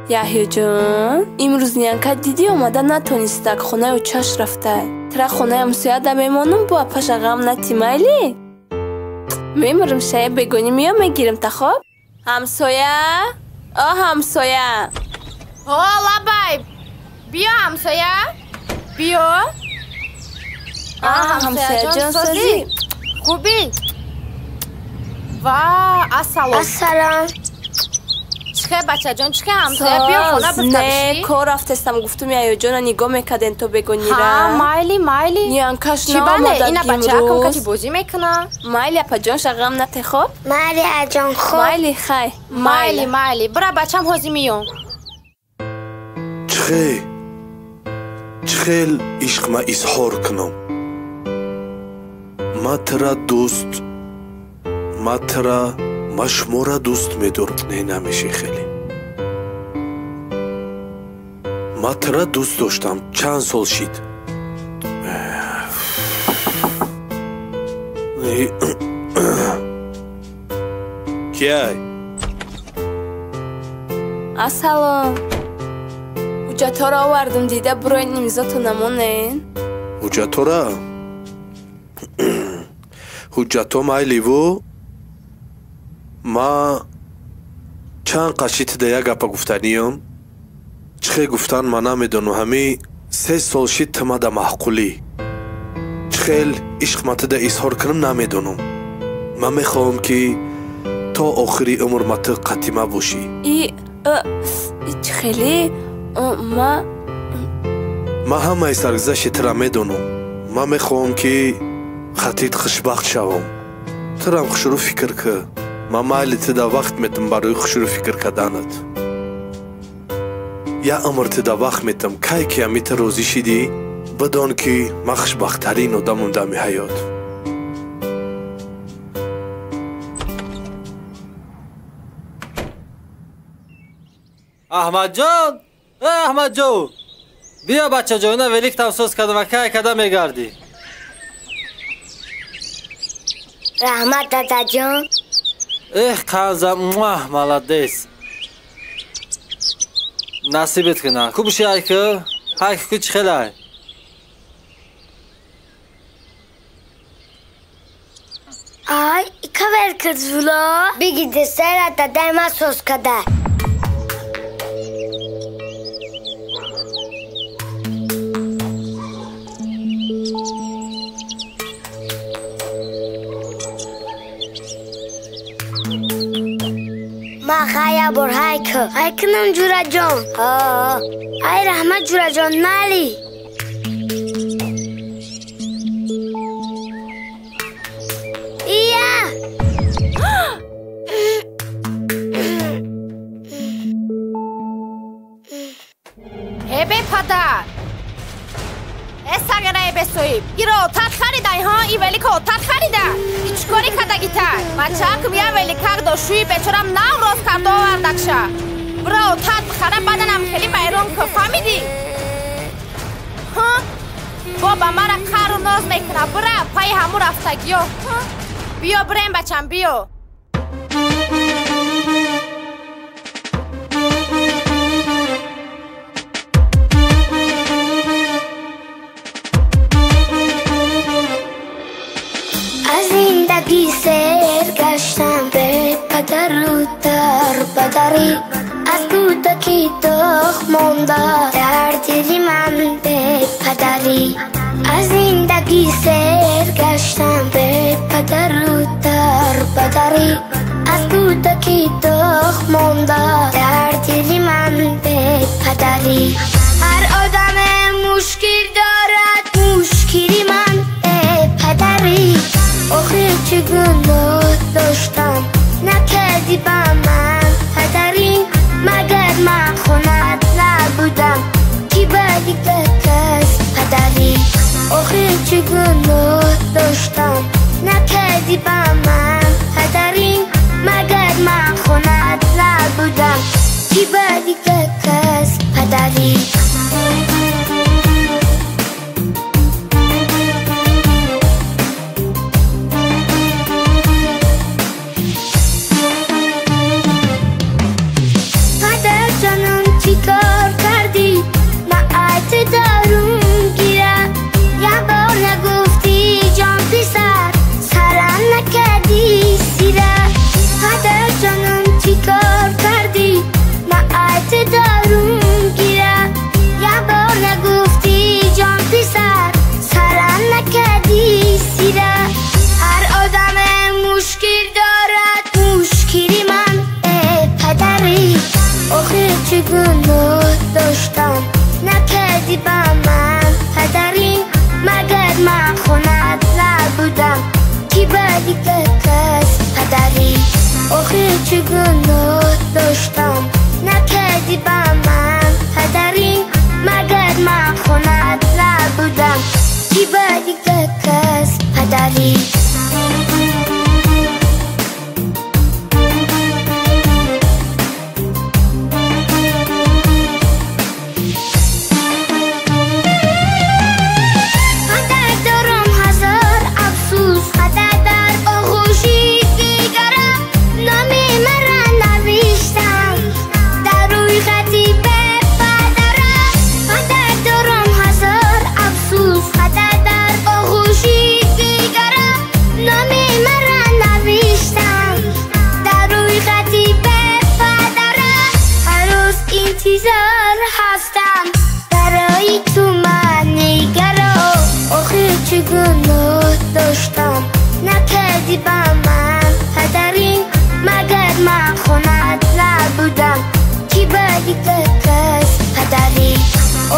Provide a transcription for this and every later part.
Яҳёҷон, имрӯз нянка дидӣ омада натонистак, хонаи очаш рафта. Тра хонаи ҳамсояда мемонам, бо апаша ғам натӣ, майли? Мемурам шая бегонӣ меём мегирам та хоб? Ҳамсоя? О, ҳамсоя! О, лабай! Биё, ҳамсоя! Биё! А, ҳамсояҷон, созӣ? Хубӣ? Ва, ассалом. Ассалом. Чихе, бачаҷон, чихе, ҳамсоя, биё хона бифтабишӣ. Не, кор рафтестам, гуфтум яёҷона нигоҳ мекарден то бегонира. Ҳа, майли, майли. Нянкаш Чӣ бале, наомада ина бачаакам имрӯз. Кати бозӣ мекуна. Майли, апаҷон, шағам нате, хоб? Майли, аҷон, хоб. Майли, хай. Майли, майли. Бира, бачам, ҳозир миём. Чихе? Чихел ишқма изҳор кунам? Ма тира дӯст, ма тира, ма шуморо дӯст медорам. Не, намеши хеле. Ма тира дӯст доштам, чанд сол шид. Кияй? Ассалом. Ҳуҷҷатҳоро овардум, дида буроен имзото намонен. Ҳуҷҷатҳора? Ҳуҷҷатҳо майливу ма чанд қашитида як гапа гуфтаниём. Чихе гуфтан ма намедонам, ҳами 3 сол шид тимада маъқулӣ. Чихел ишқматида изҳор кунам намедонам. Ман мехоҳам ки то охири умр ма ту қатима бошӣ. И чихели ма Ма ҳамаи саргузашти тира медонам. Ман мехоҳам ки хатит хушбахт шавам. Тирам хушрӯ фикр кӣ. Ман майли тида вақт метам барои хушрӯ фикр карданат. Я умр тида вақт метам. Кай ки ами ту розӣ шидӣ, бидон ки ман хушбахттарин одамам дами ҳаёт. Аҳмадҷон! Э, Аҳмадҷон! Биё, бачаҷон, ина великтам соз кардам ва кай када мегардӣ. Раҳмат, дадаҷон. Эх, қанза, муа, молодец. Насибет куна. Ку буши айку? Ҳайку ку чӣ хелай? Ай, ика вел кард зуло? Биги десера дадай ма соз када. Ма хая бор ҳайку. Ҳайкунам, ҷураҷон. Ҳо. Ай, раҳмат, ҷураҷон, майли. Ия! Э, бепадар! Э, сагараи бесоиб! Иро отат харидай, ҳа? И велика отат харида? И чӣ корӣ кардагита? Бачаакм я великак дошт, шӯи бечорам нав рост карда овардакша. Бира отат бихара, баданам хеле вайрон кун, фаҳмидӣ? Ҳа? Боба мара қару ноз мекуна, бира пайи ҳаму рафтагиё. Ҳа? Биё бирем, бачам, биё. Аз зиндагӣ сер гаштам бе падару дарбадарӣ. Аз кӯдакӣ доғ монда дар дили ман бепадарӣ. Аз зиндагӣ сер гаштам бе падару дарбадарӣ. Аз кӯдакӣ доғ монда дар дили ман бепадарӣ. Ҳар одаме мушкил дорад, мушкили ман бепадарӣ. Охир чӣ гуноҳ доштам, накардӣ ба ман падарӣ. Магар ман хонат набудам, ки ба дигар кас падарӣ. Охир чӣ гуноҳ доштам, накардӣ ба ман падарӣ. Магар ман хонат набудам, ки ба дигар кас падарӣ. падарӣ. Падар дорам ҳазор афсӯс, падар дар оғӯши дигарам номи маро навиштам дар рӯи хати бепадарам. Падар дорам ҳазор афсӯс, падар дар оғӯши дигарам номи маро навиштам дар рӯи хати бепадарам. Ҳар рӯз интизор ҳастам барои ту ман нигарон. Охир чӣ гуноҳ доштам накардӣ ба ман падарӣ, магар ман хонат набудам ки ба дигар кас падарӣ.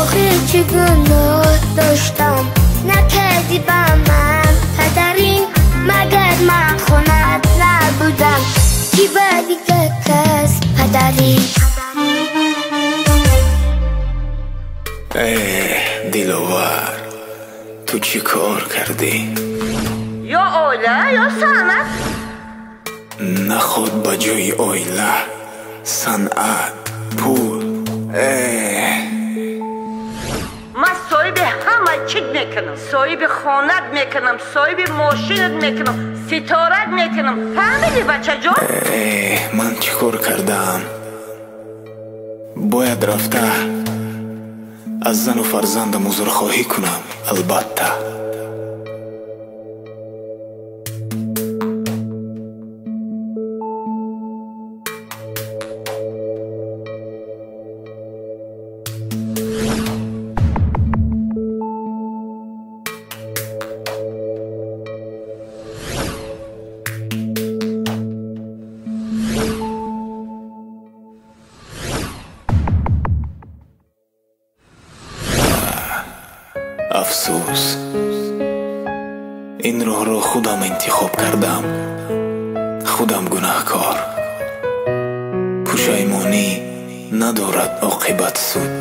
Охир чӣ гуноҳ доштам накардӣ ба ман падарӣ, магар ман хонат набудам ки ба дигар кас падарӣ. Диловар, ту чӣ кор кардӣ? Ё оила, ё санъат. Наход ба ҷои оила, санъат, пул. Ман соҳиби ҳама чиз мекунам, соҳиби хонат мекунам, соҳиби мошинат мекунам, ситорат мекунам. Фаҳмидӣ, бачаҷон? Ман чӣ кор кардаам? Бояд рафта аз зану фарзандам узрхоҳӣ кунам, албатта. Афсӯс, ин роҳро худам интихоб кардам, худам гунаҳкор. Пушаймонӣ надорад оқибат суд.